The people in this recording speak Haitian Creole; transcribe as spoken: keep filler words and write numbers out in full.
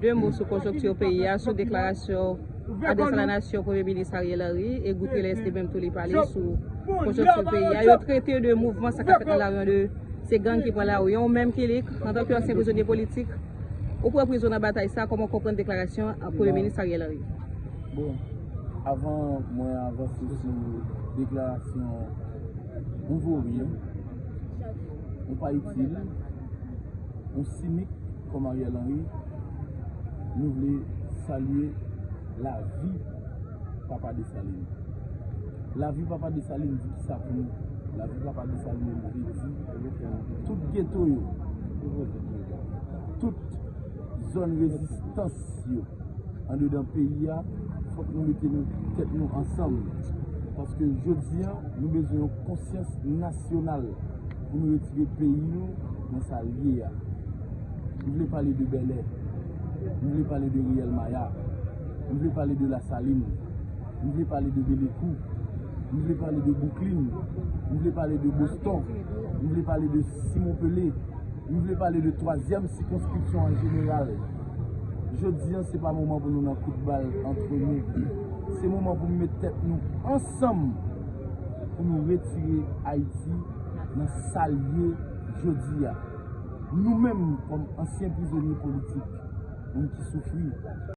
De mo sou konjonkti peyi a, sou deklarasyon adrese a la nasyon Premye Minis Ariel Henry, e Guterres li menm tou li pale sou konjonkti peyi a. Yo trete de mouvman sa k ap fèt nan lari an, de se gang ki pran lari an, ou menm Kilik, antanke ansyen prizonye politik, ou pran prizon nan batay sa, kòman w konprann deklarasyon Premye Minis Ariel Henry? Bon, avan mwen avanse sou deklarasyon yon voryen, yon pa itil, yon sinik kòm Ariel Henry, nou vle salye lavi Papa Desalin. Lavi Papa Desalin di kisa pou nou? Lavi Papa Desalin vle di tout geto yo, tout zòn rezistans yo andedan peyi a, fòk nou mete nou tèt nou ansanm. Paske jodi a, nou bezwen yon konsyans nasyonal pou nou retire peyi nou nan sa l ye a. M vle pale de Bèlè. M vle pale de Riyèl Maya. M vle pale de Lasalin. M vle pale de Belekou. M vle pale de Bouklin. M vle pale de Boston. M vle pale de Simon Pele. M vle pale de twazyèm sikonskripsyon an jeneral. Jodi a, se pa moman pou nou nan kout bal antre nou. Se moman pou nou met tèt nou ansanm pou nou retire Ayiti nan sa l ye jodi a. Nou menm, kòm ansyen prizonye politik, moun ki soufri,